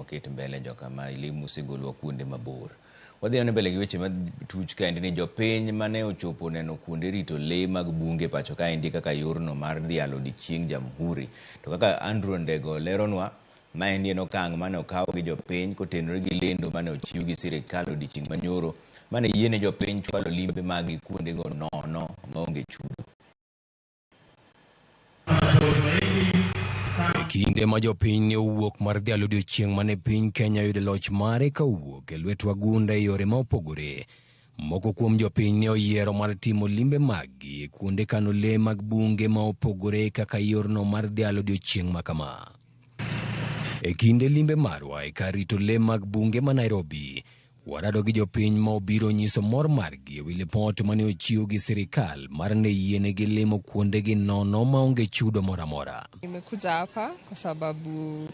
moket mbele joka ma elimu osegolwa kuonde mabor. Wadhi ane mbele gi weche matuch kaendi ni jopiny mane ochopo neno kuonde rito lee mag bunge pacho kaendi kaka yorno mar dhialo odiochieng Jamhuri. To kaka Andrew Ndego leronwa, maendi en okang' mane okaw gi jopiny kotenore gi lendo mane ochiw gi sirikal odiochieng' manyoro mane yiene jopiny chwalo limbe mag-gi kuondego nono maonge chudo. E kinde ma jopiny ne owuok mar dhialo odiochieng' mane piny Kenya oyudo loch mare ka owuok e lwet wagunda e yore ma opogore, moko kuom jopiny ne oyiero mar timo limbe maggi e kuonde kano lee mag bunge ma opogore kaka yorno mar dhialo odiochieng' ma kama. E kinde limbe marwa e kar rito lee mag bunge ma Nairobi, warado gi jopiny ma obiro nyiso mor margi e wi lipot mane ochiw gi sirikal mar ne yienegi limo kuondegi nono maonge chudo moro amora. Nimekuja hapa kwa sababu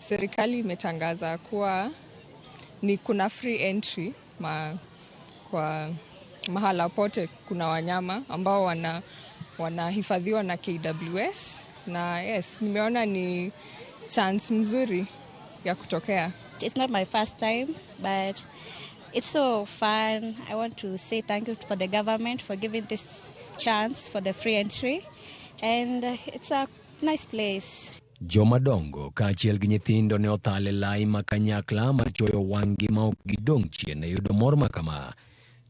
serikali imetangaza kuwa ni kuna free entry kwa mahala pote kuna wanyama ambao wanahifadhiwa na KWS, na yes, nimeona ni chance mzuri ya kutokea. It's not my first time, but it's so fun. I want to say thank you for the government for giving this chance for the free entry, and it's a nice place. Jomadongo kaachiel gi nyithindo ne othal e lai ma kanyakla mar chwoyo wang'gi ma ok gidong' chien e yudo mor ma kama.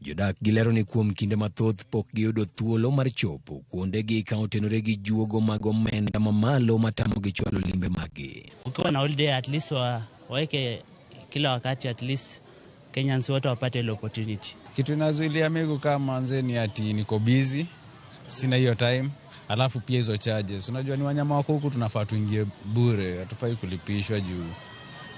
Jodak gilero ni kuom kinde mathoth pok giyudo thuolo mar chopo kuondegi ka otenore gi juogo mag omenda mamalo matamogi chwalo limbe maggi. Ukiwa na holiday at least waweke kila wakati, at least Kenyans wote wapate ile opportunity. Kitu inazuilia mimi kukaa manze ni ati niko busy, sina hiyo time, alafu pia hizo charges. Unajua ni wanyama wako huku, tunafaa tuingie bure, hatufai kulipishwa juu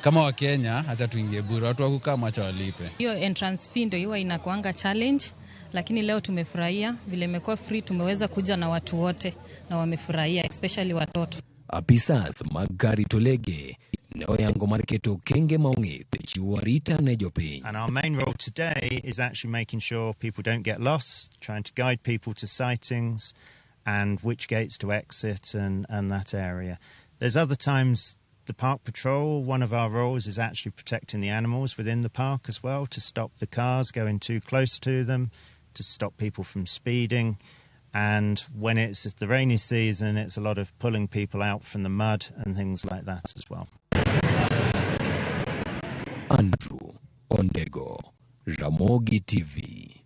kama Wakenya, acha tuingie bure, watu wa kukaa acha walipe. Hiyo entrance fee ndio huwa inakuanga challenge, lakini leo tumefurahia vile imekuwa free, tumeweza kuja na watu wote na wamefurahia, especially watoto. Apisas mag kar rito lege ne oyango mar keto okenge ma ong'ith e chiwo arita ne jopiny. And our main role today is actually making sure people don't get lost, trying to guide people to sightings and which gates to exit and that area. There's other times the park patrol, one of our roles is actually protecting the animals within the park as well, to stop the cars going too close to them, to stop people from speeding. And when it's the rainy season, it's a lot of pulling people out from the mud and things like that as well. Andrew Ondego, Ramogi TV.